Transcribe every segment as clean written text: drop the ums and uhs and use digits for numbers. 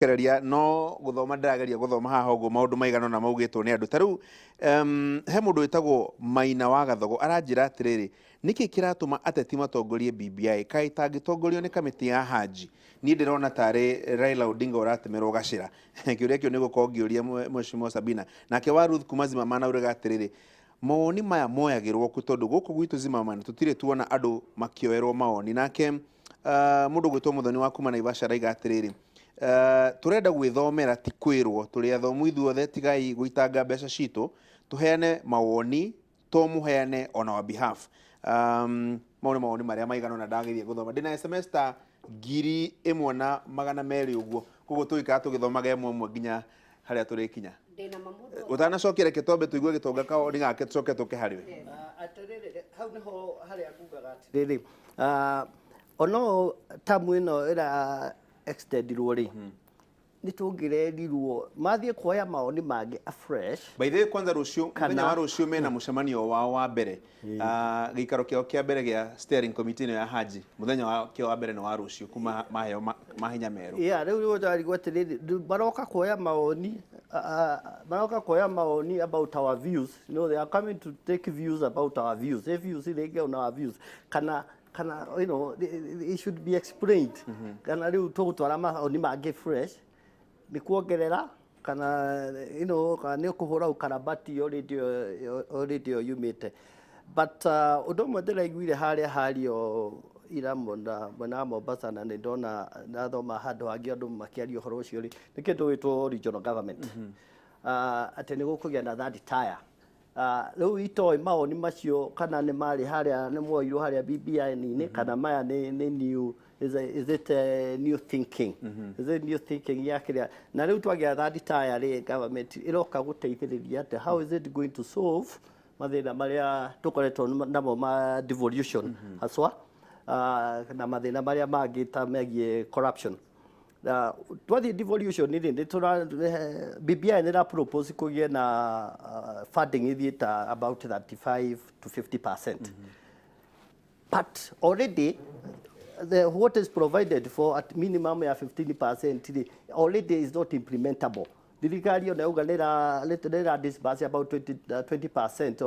Kereria no guthoma ndĩrageria gũthoma haha ũguo maũndũ maigana ũna maugĩtwo nĩ andũ. Ta rĩu he mũndũ wĩtagwo Maina wa Gathogo aranjĩra atĩrĩrĩ, nĩkĩ kĩratũma ateti matongorie BBI? Kaĩ ĩtangĩtongorio nĩ kamĩtĩ ya Haji? Niĩ ndĩrona tarĩ Raila Odinga ũratemerwo gacĩra. Kĩũria kĩu nĩ gũkorwo ngĩũria Mheshimiwa Sabina. Nake wa Ruth kuma Zimmerman auraga atĩrĩrĩ, mawoni maya moyagĩrwo kũ? Tondũ gũkũ gwitũ Zimmerman tũtirĩ tuona andũ makĩoerwo mawoni. Nake mũndũ gwĩtwo Mũthoni wa kuma Naivasha araiga atĩrĩrĩ, tũrenda gwĩthomera ti kwĩrwo, tũrĩ athomu ithuothe, tigai gũitanga mbeca citũ, tũheane mawoni to mũheane on our behalf. Mau nĩ mawoni marĩa maigana ũna ndageria gũthoma. Ndĩna SMS ta 1200 ũguo, koguo tũgĩikara tũgĩthomaga ĩmwe ĩmwe nginya harĩa tũrĩkinya. Ndĩna ma mũndũ. Ũtanacokia reke twambe tũigue gĩtonga kawoni gake tũcoke tũke harĩ we. Atĩrĩrĩ, hau nĩho harĩa ngugaga atĩrĩrĩ, ono tamu ĩno ĩra extendirwo rĩ, nĩ tũngĩrerirwo mathiĩ kuoya mawoni mangĩ afresh. By the way, kwanza rũciũ, mũthenya wa rũciũ mena mũcemanio wao wa mbere, gĩikaro kĩao kĩa mbere gĩa steering committee ĩno ya Haji, mũthenya wa kĩo wa mbere nĩ wa rũciũ kuma maheo mahinya merũ. Yeah, rĩu rĩu ndĩrarigwo atĩrĩrĩ, rĩu maroka kuoya mawoni, maroka kuoya mawoni about our views. They are coming to take views about our views. If views rĩngĩ on our views, kana it should be explained. Kana rĩu tũgũtwara mawoni mangĩ fresh, nĩ kuongerera kana kana nĩ kũhũra ũkarabati already ĩyo yumĩte. But ũndũ ũmwe ndĩraiguire harĩa hario ira mwena wa Mombasa, na nĩ ndona ndathoma handũ hangĩ andũ makĩaria ũhoro ũcio rĩ, nĩ kĩndũ gĩtwo regional government. Atĩ nĩ gũkũgĩa na third tier. Rĩu itoĩ mawoni macio kana nĩ marĩ harĩa nĩ moirwo harĩa BBI-inĩ, kana maya nĩ new, is it a new thinking? Is it new thinking ya kĩrĩa? Na rĩu twagĩa third tier rĩ, government ĩroka gũteithĩrĩria atĩa? How is it going to solve mathĩna marĩa tũkoretwo namo ma devolution haswa, na mathĩna marĩa mangĩ ta megiĩ corruption? Na twathiĩ devolution rĩ, nĩ tũra BBI nĩ ĩra propose kũgĩe na funding ĩthiĩ ta about 35 to 50%, but already what is provided for at minimum ya 15% rĩ, already is not implementable. Thirikari ona yauga nĩ ĩra disburse about 20%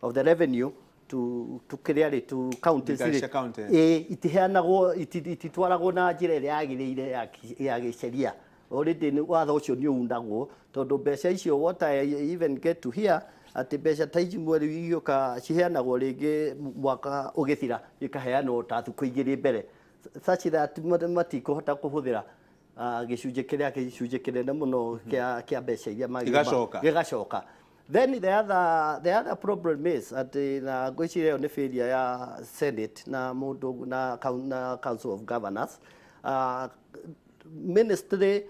of the revenue to kĩrĩa rĩ, to counties Thirikari rĩ. Cia county. Ĩ itiheanagwo, ititwaragwo na njĩra ĩrĩa yagĩrĩire ya gĩsheria. Already nĩ watho ũcio nĩ unagwo, tondũ mbeca icio, what I even get to hear, atĩ mbeca ta ici mweri igĩũka ciheanagwo rĩngĩ mwaka ũgĩthira, ikaheanwo ta thikũ 2 mbere, such that matikũhota kũhũthĩra gĩcunjĩ kĩrĩa, gĩcunjĩ kĩnene mũno kĩa mbeca iria Gĩgacoka. Gĩgacoka. Then the other problem is atĩ na ngwĩciria ĩyo nĩ failure ya Senate na mũndũ na Council of Governors. Ministry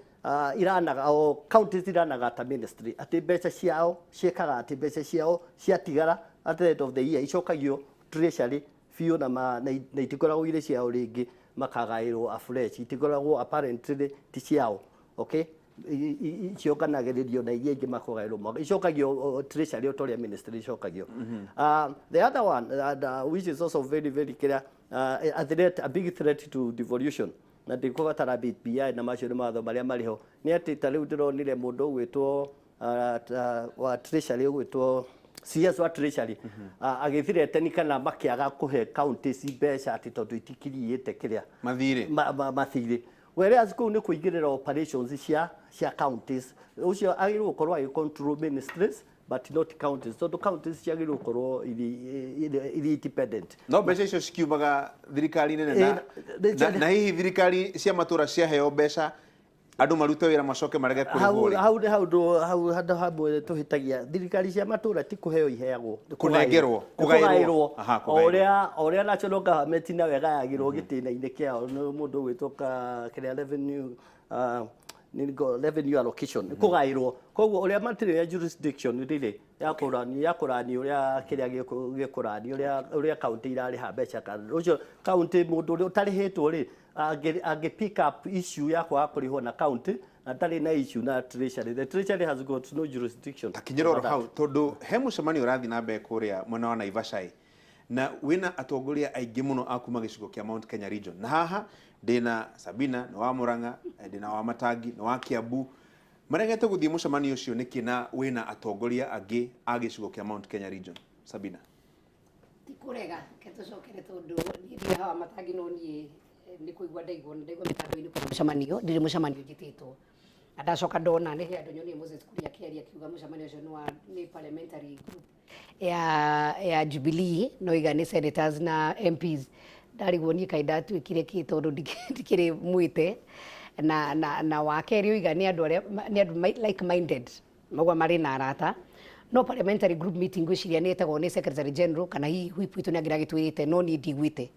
iranaga o counties iranaga ta ministry atĩ mbeca ciao ciĩkaga atĩ mbeca ciao ciatigara at the end of the year icokagio treasury biũ na itikoragwo irĩ ciao rĩngĩ, makagaĩrwo afresh, itikoragwo apparently ti ciao. Okay, cionganagĩrĩrio na iria ingĩ makagaĩrwo mwaka, icokagio treasury o ta ũrĩa ministry icokagio. The other one, and which is also very very clear, a threat, a big threat to devolution, na ndikũbatara BBI na macio nĩ mawatho marĩa marĩ ho, nĩ atĩ ta rĩu ndĩronire mũndũ ũgwĩtwo wa treasury, ũgwĩtwo CS wa treasury, agĩthreaten kana makĩaga kũhe counties mbeca atĩ tondũ itikiriĩte kĩrĩa mathirĩ. Mathirĩ, whereas kũu nĩ kũingĩrĩra operations cia counties. Ũcio agĩrĩirwo gũkorwo agĩ control ministries but not counties, tondũ counties ciagĩrĩirwo gũkorwo irĩ independent. No mbeca icio cikiumaga thirikari nene na, na hihi thirikari cia matũra ciaheo mbeca andũ marute wĩra macoke marege hau kũrĩhwo rĩ? Hau nĩ haundũ hau handũ hamwe tũhĩtagia. Thirikari cia matũra ti kũheo iheagwo, nĩ Kũnengerwo, kũgaĩrwo. Kũgaĩrwo. Aha, O kũgaĩrwo. ũrĩa national government nayo ĩgayagĩrwo gĩtĩna-inĩ kĩao nĩ mũndũ ũgwĩtwo kĩrĩa revenue, revenue allocation, nĩ kũgaĩrwo. Koguo ũrĩa matirĩ na jurisdiction rĩrĩ ya kũrani ũrĩa kĩrĩa gĩkũrani ũrĩa county irarĩha mbeca, kana ũcio county mũndũ ũrĩa ũtarĩhĩtwo rĩ, angĩ pick up issue ya kwaga kũrĩhwo na county na ndarĩ na issue na treasury. The treasury has got no jurisdiction Takinyĩra oro over that. hau, tondũ he mũcemanio ũrathiĩ na mbere kũrĩa mwena wa Naivasha ĩ, na wĩna atongoria aingĩ mũno a kuma gĩcigo kĩa Mount Kenya region, na haha Ndĩna Sabina nĩ wa Murang'a, ndĩna wa Matangi nĩ wa Kiambu. Maregete gũthiĩ mũcemanio ũcio nĩkĩ na wĩna atongoria angĩ a gĩcigo kĩa Mount Kenya region? Sabina. Ti kũrega, reke tũcokere tondũ niĩ ndirĩ hawa Matangi no niĩ nĩ kũigua ndaigua na ndaigua mĩtambo-inĩ kwĩna mũcemanio, ndirĩ mũcemanio njĩtĩtwo. Na ndacoka ndona nĩ he andũ nyonire Moses Kuria akĩaria akiuga mũcemanio ũcio nĩ wa nĩ parliamentary group ya Jubilee no iga nĩ senators na MPs. Ndarigwo niĩ kaĩ ndatuĩkire kĩ tondũ ndikĩrĩ mwĩte na wa kerĩ oiga nĩ andũ arĩa nĩ andũ like minded mauga marĩ na arata no parliamentary group meeting ngwĩciria nĩ ĩtagwo nĩ secretary general kana hihi whip witũ nĩ angĩragĩtwĩrĩte no niĩ ndiguĩte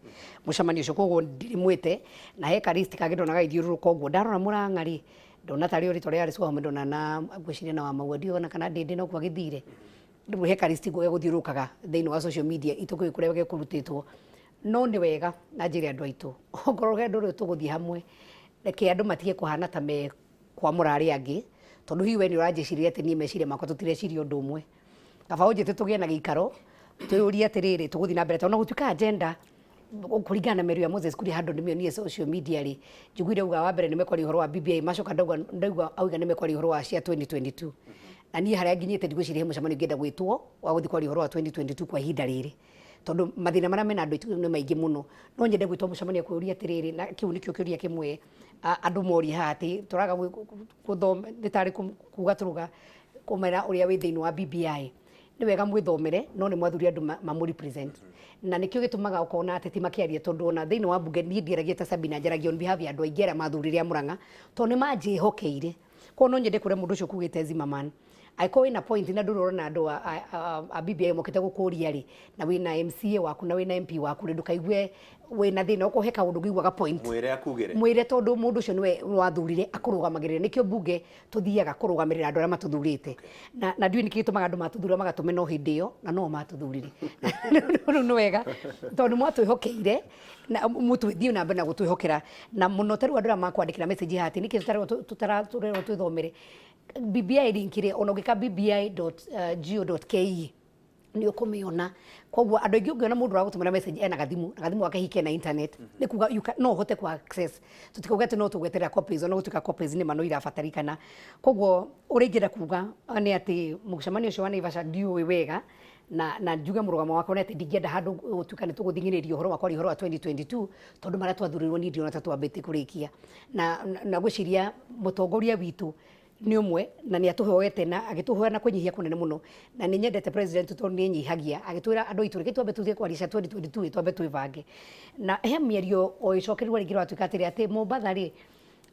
mũcemanio ũcio koguo ndirĩ mwĩte na he ka list kangĩ ndona gagĩthiũrũrũka ũguo ndarora Mũrang'a rĩ ndona tarĩ o rĩtwa rĩa Alice Wahome ndona na ngwĩciria na Wamaua ndiũĩ ona kana Ndĩndĩ nokuo agĩthire rĩu he ka list gegũthiũrũrũkaga thĩinĩ wa social media itũkĩũĩ kũrĩa gekũrutĩtwo no nĩ wega na njĩre andũ aitũ okorwo he ũndũ ũrĩa tũgũthiĩ hamwe reke andũ matige kũhana ta me kwamũra arĩa angĩ tondũ hihi we nĩ ũranjĩciria atĩ niĩ meciria makwa tũtireciria ũndũ ũmwe kaba ũnjĩte tũgĩe na gĩikaro twĩyũrie atĩrĩrĩ tũgũthiĩ na mbere tondũ gũtuĩka agenda kũringana na mĩario ya Moses Kuria handũ ndĩmĩonie social media rĩ njiguire auga wa mbere nĩ mekwaria ũhoro wa BBI macoka ndaigua auga nĩ mekwaria ũhoro wa cia 2022 na niĩ harĩa nginyĩte ndigwĩciria he mũcemanio ingĩenda gwĩtwo wa gũthiĩ kwaria ũhoro wa 2022 kwa ihinda rĩrĩ tondũ mathĩna marĩa mena andũ aitũ nĩ maingĩ mũno no nyende gwĩtwo mũcemanio kwĩũria atĩrĩrĩ na kĩu nĩkĩo kĩũria kĩmwe andũ moria haha atĩ tũraga gũthoma nĩ tarĩ kuga tũruga kũmera ũrĩa wĩ thĩinĩ wa BBI nĩ wega mwĩthomere no nĩ mwathuri andũ mamũ represent na nĩkĩo gĩtũmaga ũkona ateti makĩaria tondũ ona thĩinĩ wa mbunge niĩ ndiaragia ta Sabina njaragia on behalf ya andũ aingĩ arĩa mathurire a Murang'a tondũ nĩ manjĩhokeire koguo no nyende kũrĩa mũndũ ũcio ũkugĩte Zimmerman angĩkorwo wĩna point na ndũrĩ ũrona andũ a BBI mokĩte gũkũria rĩ na wĩna MCA waku na wĩna MP waku rĩ ndũkaigue wĩna thĩna okorwo he kaũndũ ũngĩiguaga point mwĩre akugĩre mwĩre tondũ mũndũ ũcio nĩwe wathurire akũrũgamagĩrĩra nĩkĩo mbunge tũthiaga kũrũgamĩrĩra andũ arĩa matũthurĩte na ndiũĩ nĩkĩ gĩtũmaga andũ matũthura magatũmena o hĩndĩ ĩyo na no matũthurire rĩu nĩ wega tondũ mwatwĩhokeire na mũtwĩthiĩ na mbere na gũtwĩhokera na mũno ta rĩu andũ arĩa makwandĩkĩra message haha atĩ nĩkĩ tũtarerwo twĩthomere BBI link rĩ ona ũngĩka bbi.go.ke nĩ ũkũmĩona koguo andũ aingĩ ũngĩona mũndũ ũragũtũmĩra message ena gathimu na gathimu gake hihi kena internet nĩ kuga no ũhote ku access tũtikauga atĩ no tũgweterera copies ona gũtuĩka copies nĩ ma no irabatarĩkana koguo ũrĩa ingĩenda kuga nĩ atĩ mũcemanio ũcio wa Naivasha ndiũĩ wega na njuge mũrũgamo wakwa nĩ atĩ ndingĩenda handũ gũtuĩka nĩ tũgũthing'ĩrĩrio ũhoro wa kwaria ũhoro wa 2022 tondũ marĩa twathurirwo niĩ ndĩrona ta twambĩtie kũrĩkia na ngwĩciria mũtongoria witũ nĩ ũmwe na nĩ atũhoete na agĩtũhoya na kwĩnyihia kũnene mũno na nĩ nyendete president tondũ nĩ enyihagia agĩtwĩra andũ aitũ reke twambe tũthiĩ kwaria cia 2022 twambe twĩbange na he mĩario o ĩcokerirwo rĩngĩ rwatuĩka atĩrĩ atĩ Mombatha rĩ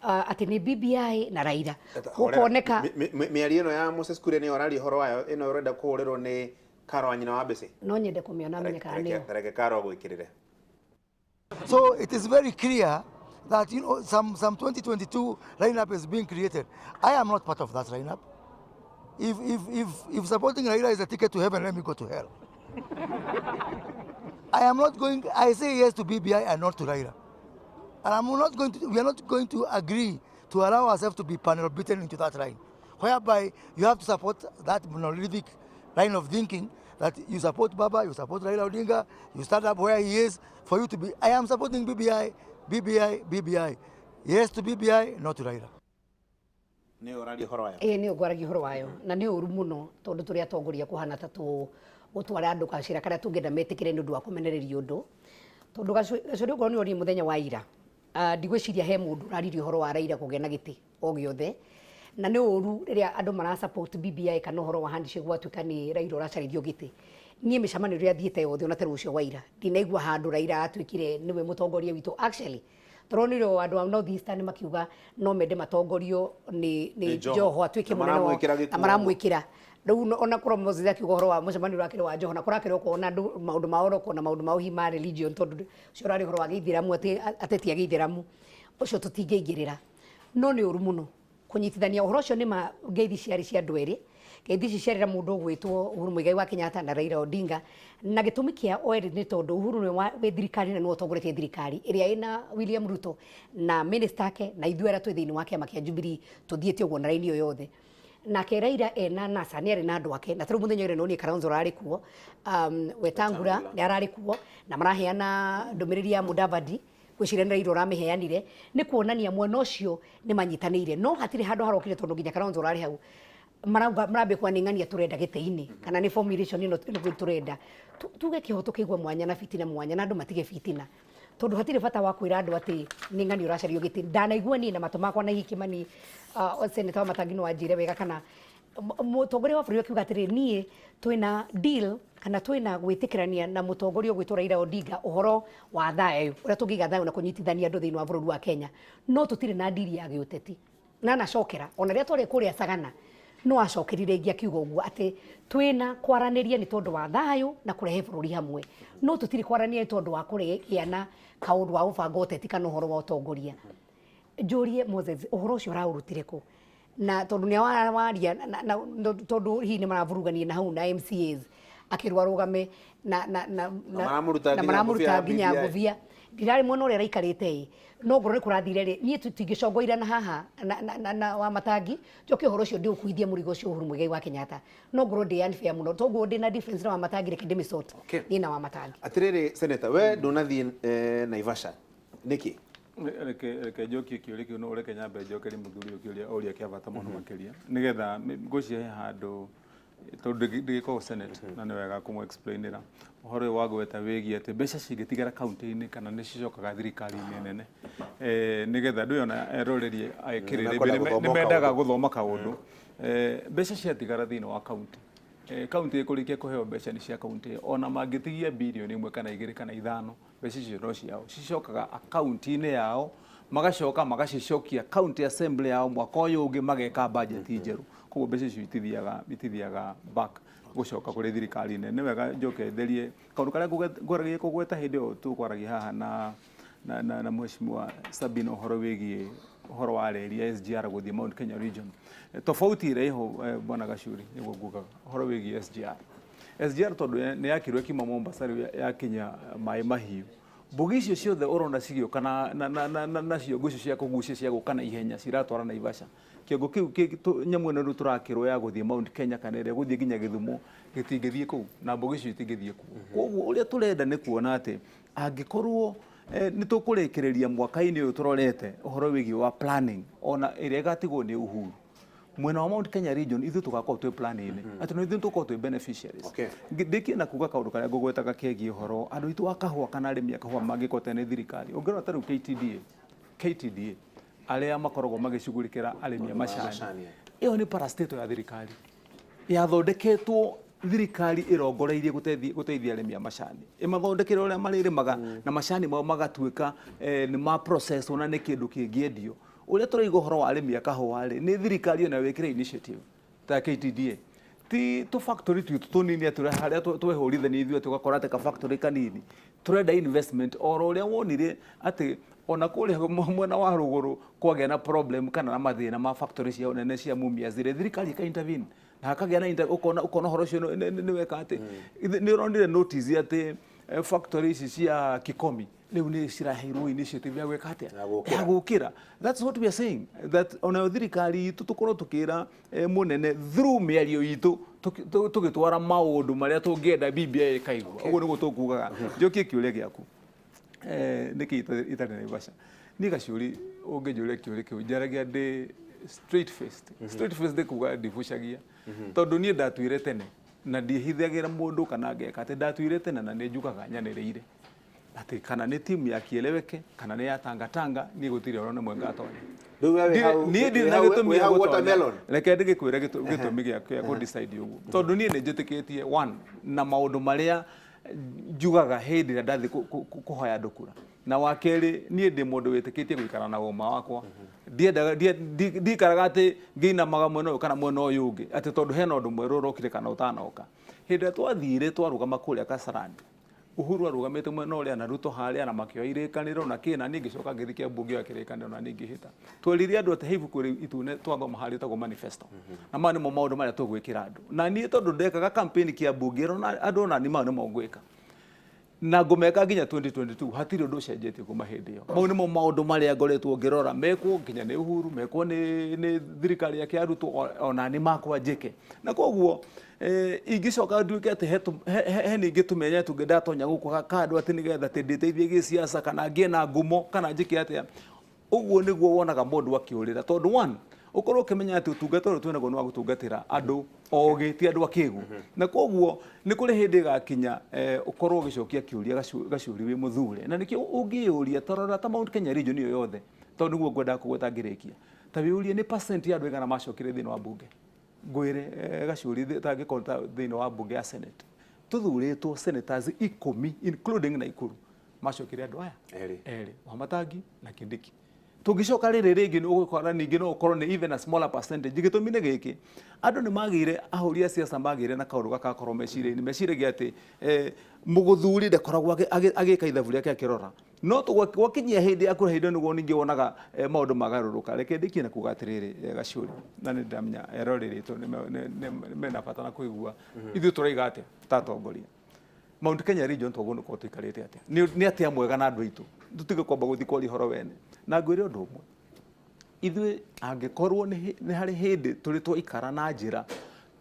atĩ nĩ BBI na Raila gũkoneka mĩario ĩno ya Moses Kuria nĩyo ũraria ũhoro wayo ĩno ũrenda kũhũrĩrwo nĩ Karo wa nyina wa Mbĩcĩ no nyende kũmĩona menye kana nĩyo reke Karo agwĩkĩrĩre. So it is very clear that some 2022 lineup is being created. I am not part of that lineup. If supporting Raila is a ticket to heaven, let me go to hell. I am not going. I say yes to BBI and not to Raila. And I'm not going to. We are not going to agree to allow ourselves to be panel beaten into that line, whereby you have to support that monolithic line of thinking that you support Baba, you support Raila Odinga, you stand up where he is for you to be. I am supporting BBI, BBI, BBI. Yes to BBI, no to Raila. Nĩ ũraria ũhoro wayo? Ĩĩ nĩ ngwaragia ũhoro wayo na nĩ ũru mũno tondũ tũrĩ atongoria kũhana ta gũtwara andũ gacĩra karĩa tũngĩenda metĩkĩre nĩ ũndũ wa kũmenereria ũndũ tondũ gacũrĩ okorwo nĩ orire mũthenya wa ira ndigwĩciria he mũndũ ũraririe ũhoro wa Raila kũgĩa na gĩtĩ o gĩothe na nĩ ũru rĩrĩa andũ mara support BBI kana ũhoro wa handshake gwatuĩka nĩ Raila ũracarĩrio gĩtĩ niĩ mĩcemanio ĩrĩa thiĩte yothe ona ta rũcio wa ira ndinaigua handũ Raila atuĩkire nĩwe mũtongoria witũ actually tũronire o andũ a North Eastern makiuga no mende matongorio nĩ Joho atuĩke mũnene wao na maramwĩkĩra rĩu ona korwo Moses akiuga ũhoro wa mũcemanio ũrakĩrĩ wa Joho na kũrakĩrĩ ũkona andũ maũndũ mao ũrokona maũndũ mao hihi ma religion tondũ ũcio ũrarĩ ũhoro wa gĩithĩramu ateti a gĩithĩramu ũcio tũtingĩingĩrĩra no nĩ ũru mũno kũnyitithania ũhoro ũcio nĩ ma ngeithi ciarĩ cia andũ erĩ ngeithi ici ciarĩ na mũndũ ũgwĩtwo Uhuru Muigai wa Kenyatta na Raila Odinga na gĩtũmi kĩa o erĩ nĩ tondũ Uhuru nĩwe wĩ thirikari na nĩwe ũtongoretie thirikari ĩrĩa ĩna William Ruto na minister ake na ithuĩ arĩa twĩ thĩinĩ wa kĩama kĩa Jubilee tũthiĩte ũguo na raini ĩyo yothe nake Raila ena NASA nĩ arĩ na andũ ake na tarĩu mũthenya ũrĩa nonire Kalonzo ararĩ kuo Wetangula nĩ ararĩ kuo na maraheana ndũmĩrĩri ya Mudavadi Ngwĩciria nĩ Raila ũramĩheanire, nĩ kuonania mwena ũcio nĩ manyitanĩire, no hatirĩ handũ harokire tondũ nginya Kalonzo ũrarĩ hau marauga marambia kuga nĩ ng'ania tũrenda gĩtĩ-inĩ kana nĩ formulation ĩno nĩguo tũrenda. Tuge kĩhoto kĩigwe mwanya na fitina mwanya, na andũ matige fitina, tondũ hatirĩ bata wa kwĩra andũ atĩ nĩ ng'ania ũracario gĩtĩ. Ndanaigua niĩ na matũ makwa, na hihi Kĩmani, Senator wa Matangi, no anjĩre wega kana mũtongoria wa bũrũri akiuga atĩrĩrĩ, niĩ twĩna deal kana twĩna gwĩtĩkĩrania na mũtongoria ũgwĩtwo Raila Odinga ũhoro wa thayũ, ũrĩa tũngĩiga thayũ na kũnyitithania andũ thĩinĩ wa bũrũri wa Kenya, no tũtirĩ na deal ya gĩũteti. Na anacokera ona rĩrĩa twarĩ kũrĩa Sagana, no acokerire rĩngĩ akiuga ũguo atĩ twĩna kwaranĩria nĩ tondũ wa thayũ na kũrehe bũrũri hamwe, no tũtirĩ kwaranĩria nĩ tondũ wa kũgĩa na kaũndũ wa gũbanga ũteti kana ũhoro wa ũtongoria. Njũrie Moses, ũhoro ũcio ũraũrutire kũ? Na tondũ nĩ waria tondũ hihi nĩ maravurugania na hau na MCAs akĩrwo arũgame na Na maramũruta na nginya ngũbia maramũruta ya nginya BBI. Ngũbia ndirarĩ mwena ũrĩa araikarĩte ĩ, no ngorwo nĩ kũrathire rĩ, niĩ tũtingĩcongoira na haha na wa Matangi njoke ũhoro ũcio ndĩũkuithie mũrigo ũcio Uhuru Muigai wa Kenyatta, no ngorwo ndĩ unfair mũno. Toguo ndĩ na difference na wa Matangi, reke ndĩmĩsort. Niĩ na wa Matangi. Atirĩrĩ Senator, we ndũnathiĩ Naivasha nĩkĩ? Reke njokie kĩũria kĩu, no reke nyambe njokerie mũthuri ũyũ kĩũria oria kĩa bata mũno makĩria, nĩgetha ngwĩciria he handũ tondũ ndĩgĩkoragwo Senate na nĩ wega kũmũ explainĩra ũhoro ũyũ wa gweta wĩgiĩ atĩ mbeca cingĩtigara kaunti-inĩ kana nĩ cicokaga thirikari-inĩ nene, nĩgetha andũ ĩyo na erorerie kĩrĩrĩ Nĩmekwenda gũthoma nĩ mendaga kaũndũ. Gũthoma kaũndũ. Mbeca ciatigara thĩinĩ wa kaunti, kaunti ĩkũrĩkia kũheo mbeca nĩ cia kaunti ĩyo, ona mangĩtigia birioni 1 kana 2 kana 5, mbeca icio no ciao, cicokaga akaunti-inĩ yao, magacoka magacicokia county assembly yao mwaka ũyũ ũngĩ mageka budget njerũ. Koguo mbeca icio itithiaga back gũcoka kũrĩ thirikari nene. Nĩ wega njoke therie kaũndũ karĩa ngwaragia kũgweta hĩndĩ ĩyo tũkwaragia haha na Mheshimiwa Sabina ũhoro wĩgiĩ ũhoro wa reri ya SGR gũthiĩ Mount Kenya region. Tofauti ĩrĩa ĩho, bwana Gacuri, nĩguo ngugaga ũhoro wĩgiĩ SGR. SGR tondũ nĩ yakirwo ĩkiuma Mombasa, rĩu yakinya maĩ mahiũ, mbogi icio ciothe ũrona cigĩũka na ciongo icio cia kũgucia cia gũka na ihenya ciratwara Naivasha. Kĩongo kĩu nyamũ ĩno rĩu tũrakĩrwo ya gũthiĩ Mount Kenya kana ĩrĩa gũthiĩ nginya Gĩthumo gĩtingĩthiĩ kũu na mbogi icio itingĩthiĩ kuo. Koguo ũrĩa tũrenda nĩ kuona atĩ angĩkorwo nĩ tũkũrĩkĩrĩria mwaka-inĩ ũyũ tũrorete ũhoro wĩgiĩ wa planning ona ĩrĩa ĩgatigwo nĩ Uhuru mwena wa Mount Kenya region, ithuĩ tũgakorwo twĩ planning atĩ no ithuĩ tũkorwo twĩ beneficiaries. Ndĩkie na kuga kaũndũ karĩa ngũgwetaga kegiĩ ũhoro andũ aitũ a kahũa kana arĩmi a kahũa mangĩkoteo nĩ thirikari. Ũngĩrora ta rĩu KTDA, KTDA arĩa makoragwo magĩcugurĩkĩra arĩmi a macani, Macani. Ĩyo nĩ parastatal ya thirikari yathondeketwo, thirikari ĩrongoreirie gũteithia arĩmi a macani, ĩmathondekere ũrĩa marĩrĩmaga na macani mao magatuĩka nĩ ma process na nĩ kĩndũ kĩngĩendio. Ũrĩa tũraiga ũhoro wa arĩmi a kahũa rĩ, nĩ thirikari ĩyo wĩkĩre initiative ta KTDA, ti tũ factory twitũ tũnini atĩ ũrĩa harĩa twehũrithania ithuĩ tũgakora atĩ ka factory kanini. Tũrenda investment oro ũrĩa wonire atĩ ona kũrĩa mwena wa rũgũrũ kwagĩa na problem kana na mathĩna ma factory cia nene cia Mumias rĩ, thirikari ĩka intervene na hakagĩa na ũkona ũhoro ũcio nĩ weka atĩ nĩ ũronire notice atĩ factory ici cia Kikomi rĩu nĩ ciraheirwo initiative ya gwĩka atĩa? Ya gũkĩra. Ya gũkĩra. That's what we are saying, that onayo thirikari itũ tũkorwo tũkĩra mũnene through mĩario itũ tũgĩtwara maũndũ marĩa tũngĩenda BBI ĩkaigua. Ũguo nĩguo tũkugaga. Njokie kĩũria gĩaku, nĩkĩ itarĩ Naivasha? Niĩ Gacuri, ũngĩnjũria kĩũria kĩu njaragia ndĩ straight faced. Straight faced nĩ kuga ndibucagia, tondũ niĩ ndatuire tene na ndihithagĩra mũndũ kana ngeka atĩ ndatuire tene na nĩ njugaga nyanĩrĩire atĩ kana nĩ timu ya Kieleweke kana nĩ ya Tangatanga, niĩ gũtirĩ oro nĩmwe ngatonya. Rĩu we wĩ Niĩ ndirĩ wĩ na hau- gĩtũmi wĩ gĩa hau gũtonya. watermelon. Reke ndĩgĩkwĩre gĩtũmi gĩa kũ decide ũguo, tondũ niĩ nĩ njĩtĩkĩtie one na maũndũ marĩa njugaga hĩndĩ ĩrĩa ndathiĩ kũhoya andũ kura, na wa kerĩ niĩ ndĩ mũndũ wĩtĩkĩtie gũikara na ũma wakwa. Ndiendaga ndikaraga atĩ ngĩinamaga mwena ũyũ kana mwena ũyũ ũngĩ atĩ tondũ hena ũndũ mwerũ ũrokire kana ũtanoka. Hĩndĩ ĩrĩa twathire twarũgama kũrĩa Kasarani, Uhuru arũgamĩte mwena ũrĩa na Ruto harĩa na makĩoya irĩkanĩro na kĩ, na niĩ ngĩcoka ngĩthiĩ Kiambu ngĩoya kĩrĩkanĩro na niĩ ngĩhĩta. Twerire andũ atĩ he ibuku itune twathoma harĩa rĩtagwo manifesto, na maya nĩmo maũndũ marĩa tũgwĩkĩra andũ. Na niĩ tondũ ndekaga campaign Kiambu, ngĩrwo na andũ ona niĩ maya nĩmo ngwĩka. Na ngũmeka nginya 2022, hatirĩ ũndũ ũcenjetie kuma hĩndĩ ĩyo. Mau nĩmo maũndũ marĩa ngoretwo ngĩrora mekwo nginya nĩ Uhuru, mekwo nĩ thirikari yake ya Ruto, ona nĩ makwa njĩke. Na koguo ingĩcoka nduĩke atĩ he ningĩ tũmenya tũngĩ ndatonya gũkũ kando atĩ nĩgetha atĩ ndĩteithie gĩsiasa kana ngĩe na ngumo kana njĩke atĩa, ũguo nĩguo wonaga mũndũ akĩũrĩra. Tondũ one, ũkorwo ũkĩmenya atĩ ũtungata ũrĩa twĩnaguo nĩ wa gũtungatĩra andũ ogĩ, ti andũ akĩgu. Na koguo nĩ kũrĩ hĩndĩ ĩgakinya ũkorwo ũgĩcokia kĩũria gacũri wĩ mũthure. Na nĩkĩo ũngĩyũria, ta rora ta Mount Kenya region ĩyo yothe, tondũ nĩguo ngwendaga kũgweta ngĩrĩkia. Ta wĩyũrie nĩ percent ya andũ aigana macokire thĩinĩ wa mbunge. Ngwĩre gacũri tangĩkorwo ta thĩinĩ wa mbunge ya Senate, tũthurĩtwo senators 10 including Nakuru, macokire andũ aya Erĩ. Erĩ, Wamatangi na Kindiki. Tũngĩcoka rĩrĩ rĩngĩ nĩ ũgũkora ningĩ no ũkorwo nĩ even a smaller percentage. Gĩtũmi nĩ gĩkĩ, andũ nĩ magĩire, ahũri a siasa magĩire na kaũndũ gakakorwo meciria-inĩ, meciragia atĩ mũgũthuri ndakoragwo agĩka ithabu rĩake akĩrora. No gwakinyia hĩndĩ ya kura, hĩndĩ ĩyo nĩguo ningĩ wonaga maũndũ magarũrũka. Reke ndĩkie na kuga atĩrĩrĩ, gacũri, na nĩ ndamenya eroreri aitũ mena bata na kũigua ithuĩ tũraiga atĩa ta atongoria. Mount Kenya region twagwo nĩ gũkorwo tũikarĩte atĩa, nĩ atĩa mwega na andũ aitũ, tũtige kwamba gũthiĩ kwaria ũhoro wene. Na ngwĩre ũndũ ũmwe, ithuĩ angĩkorwo nĩ harĩ hĩndĩ tũrĩ twaikara na njĩra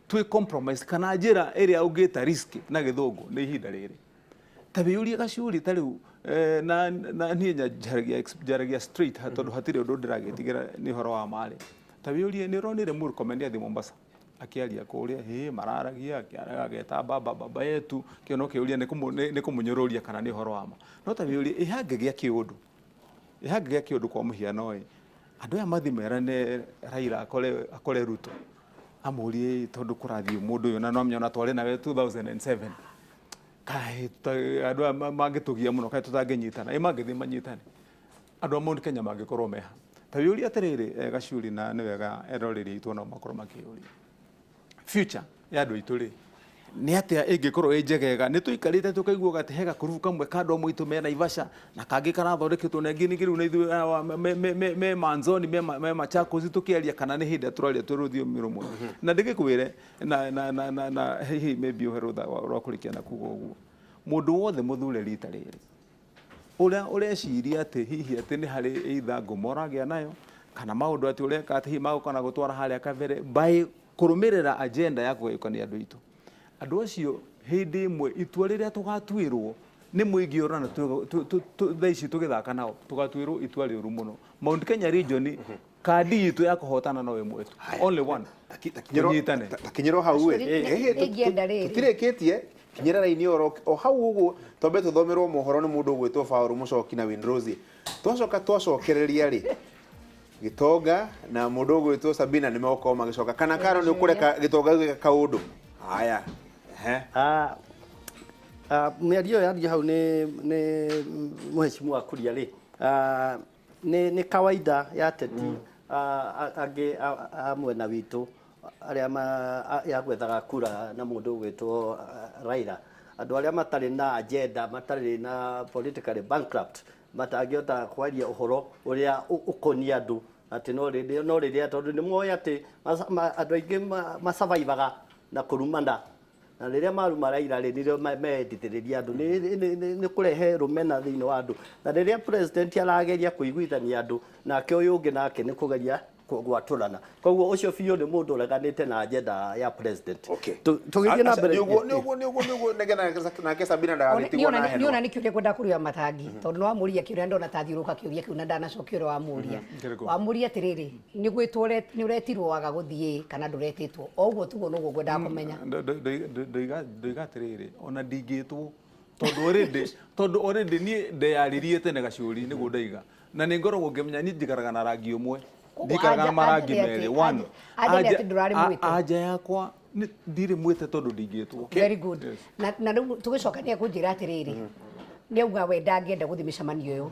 twĩ compromise kana njĩra ĩrĩa ũngĩta risk na gĩthũngũ, nĩ ihinda rĩrĩ. Ta wĩyũrie gacuri ta rĩu, na niĩ njaragia straight tondũ hatirĩ ũndũ ndĩragĩtigĩra nĩ ũhoro wa marĩ. Ta wĩyũrie, nĩ ũronire Murkomen athiĩ Mombasa akĩaria kũrĩa, hĩ mararagia ageta baba baba yetu, kĩo no kĩũria nĩ kũmũnyũrũria kana nĩ ũhoro wa ma. No ta wĩyũrie, ĩ hangĩgĩa kĩũndũ, ĩ hangĩgĩa kĩũndũ kwa mũhiano ĩ, andũ aya mathiĩ merane Raila akore Ruto amũrie, tondũ kũrathiĩ mũndũ ũyũ na no amenya ona twarĩ nawe 2007, kaĩ andũ aya mangĩtũgia mũno, kaĩ tũtangĩnyitana? Ĩ mangĩthiĩ manyitane, andũ a Mount Kenya mangĩkorwo meha? Ta wĩyũrie atĩrĩrĩ, gacuri, na nĩ wega eroreri aitũ nao makorwo makĩyũria, future ya andũ aitũ rĩ, nĩ atĩa ĩngĩkorwo ĩ njegega? Nĩ tũikarĩte tũkaiguaga atĩ he gakurubu kamwe ka andũ amwe aitũ me Naivasha na kangĩ karathondeketwo na ĩngĩ ningĩ rĩu na ithuĩ me Manzoni, me Machakos, tũkĩaria kana nĩ hĩndĩ tũraria twĩ rũthiomi rũmwe. Na ndĩgĩkwĩre na hihi maybe ũhe rũtha rwa kũrĩkia na kuga ũguo, mũndũ wothe mũthure rita rĩrĩ ũrĩa ũreciria atĩ hihi atĩ nĩ harĩ either ngumo ũragĩa nayo kana maũndũ atĩ ũreka atĩ hihi magũka na gũtwara harĩa kabere by kũrũmĩrĩra agenda ya kũgayũkania andũ aitũ, andũ acio hĩndĩ ĩmwe itua rĩrĩa tũgatuĩrwo nĩ mũingĩ ũrona thaa ici tũgĩthaka nao, tũgatuĩrwo itua rĩũru mũno. Mount Kenya region, kandi itũ ya kũhotana no ĩmwe tu, only one. Tũnyitane. Takinyĩrwo hau ĩ. Nĩingĩenda rĩrĩ. Tũtirĩkĩtie, kinyĩra raini o hau ũguo, twambe tũthomerwo mohoro nĩ mũndũ ũgwĩtwo Paul Mũcoki na Winrose. Twacoka twacokereria rĩ, Gĩtonga na mũndũ ũgwĩtwo Sabina nĩ megũkorwo magĩcoka. Kana Karo, nĩ ũkũreka Gĩtonga gĩke kaũndũ? Haya. Ehe. Mĩario ĩyo yario hau nĩ mũhecimu Kuria rĩ, nĩ kawaida ya ateti angĩ a mwena witũ arĩa ya gwethaga kura na mũndũ ũgwĩtwo Raila, andũ arĩa matarĩ na agenda, matarĩ na politically bankrupt, matangĩhota kwaria ũhoro ũrĩa ũkoniĩ andũ, atĩ no rĩrĩa tondũ nĩ moĩ atĩ andũ aingĩ masurvivaga na kũrumana, na rĩrĩa maruma Raila rĩ, nĩrĩo meendithĩrĩria andũ, nĩ kũrehe rũmena thĩinĩ wa andũ. Na rĩrĩa president arageria kũiguithania andũ nake ũyũ ũngĩ nake nĩ kũgeria gwatũrana, koguo ũcio biũ nĩ mũndũ ũreganĩte na agenda ya president. Tũgĩthiĩ na mbere. Nĩguo nĩgetha nake Sabina ndagagĩtigwo na henwa. Niona nĩ kĩũria kwenda kũria Matangi, tondũ nĩ wamũria kĩũria ndona ta thiũrũka kĩũria kĩu na ndanacokia ũrĩa wamũria. Kĩrĩkũ? Wamũria atĩrĩrĩ, nĩ gwĩtwo nĩ ũretirwo waga gũthiĩ kana ndũretĩtwo? O ũguo tuguo noguo ngwendaga kũmenya. Ndoiga atĩrĩrĩ, ona ndingĩtwo tondũ already niĩ ndeyaririe tene gacũri nĩguo ndaiga, na nĩ ngoragwo ngĩmenya niĩ njikaraga na rangi ũmwe. Koguo Ndikaraga na marangi anja nĩ merĩ. atĩ- One, anja nĩ atĩ ndũrarĩ mwĩte. Anja yakwa ndirĩ mwĩte tondũ ndingĩtwo. Very good. Yes. Na rĩu tũgĩcoka nĩ ekũnjĩra atĩrĩrĩ, nĩ auga we ndangĩenda gũthiĩ mĩcemanio ĩyo,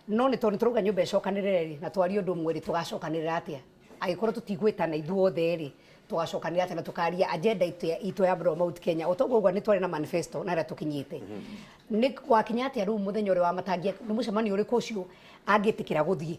no nĩ tondũ tũrauga nyũmba ĩcokanĩrĩre rĩ, na twarie ũndũ ũmwe rĩ, tũgacokanĩrĩra atĩa angĩkorwo tũtigwĩtana ithuothe rĩ? Tũgacokanĩrĩra atĩa na tũkaria agenda itũ ya Bro Mount Kenya? O toguo ũguo nĩ twarĩ na manifesto na harĩa tũkinyĩte nĩ gwakinya atĩa? Rĩu mũthenya ũrĩa wa Matangia, nĩ mũcemanio ũrĩkũ ũcio angĩtĩkĩra gũthiĩ?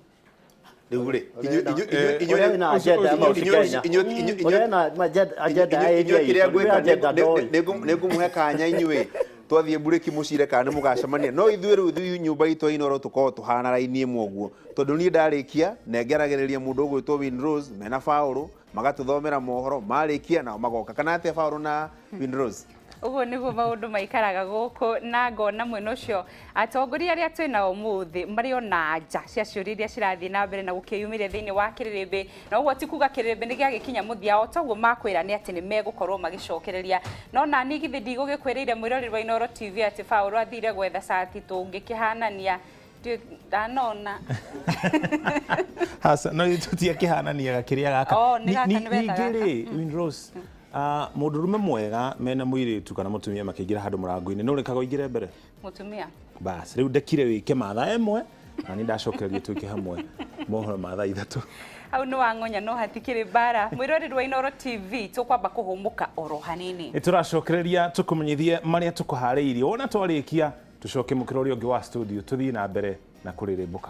Rĩu rĩ, Ũrĩa wĩna agenda ya Mount Kenya. Ũrĩa wĩna agenda ya area inyuĩ kĩrĩa itũ, ngwĩka agenda ndoĩ. nĩ ngũmũhe kanya inyuĩ. Twathiĩ mburĩki mũcire kana nĩ mũgacemania. No ithuĩ rĩu ithuĩ nyũmba itũ ya Inooro tũkoragwo tũhana raini ĩmwe ũguo. Tondũ niĩ ndarĩkia, nengeragĩrĩria mũndũ ũgwĩtwo Winrose mena Baũrũ, magatũthomera mohoro, marĩkia nao magoka. Kana atĩa Baũrũ na Winrose? Ũguo nĩguo maũndũ maikaraga gũkũ, na ngona mwena ũcio atongoria arĩa twĩ nao ũmũthĩ marĩ ona nja cia ciũria iria cirathiĩ na mbere na gũkĩyumĩria thĩinĩ wa kĩrĩrĩmbĩ, na ũguo ti kuga kĩrĩrĩmbĩ nĩ gĩagĩkinya mũthia, o toguo makwĩra nĩ atĩ nĩ megũkorwo magĩcokereria. No nani githĩ ndigũgĩkwĩrĩire mwĩroreri wa Inooro TV atĩ Paũlũ athire gwetha cati tũngĩkĩhanania, ndiũĩ ndanona. Aca, no tũtiakĩhananiaga kĩrĩa gaka. Oh, nĩ gaka nĩ wetha Ningĩ gaka. rĩ, Winrose, mũndũrũme mwega mena mũirĩtu kana mũtumia makĩingĩra handũ mũrango-inĩ, nũ ũrekaga ũingĩre mbere? Mũtumia. Bas, rĩu ndekire wĩke mathaa ĩmwe na niĩ ndacokereria twĩke hamwe mohoro ma thaa 3. Hau nĩ wang'onya no hatikĩrĩ mbara. Mwĩroreri wa Inooro TV, tũkwamba kũhũmũka oro hanini. Nĩ tũracokereria tũkũmenyithie marĩa tũkũharĩirie. Wona twarĩkia, tũcoke mũkĩra ũrĩa ũngĩ wa studio tũthiĩ na mbere na kũrĩrĩmbũka.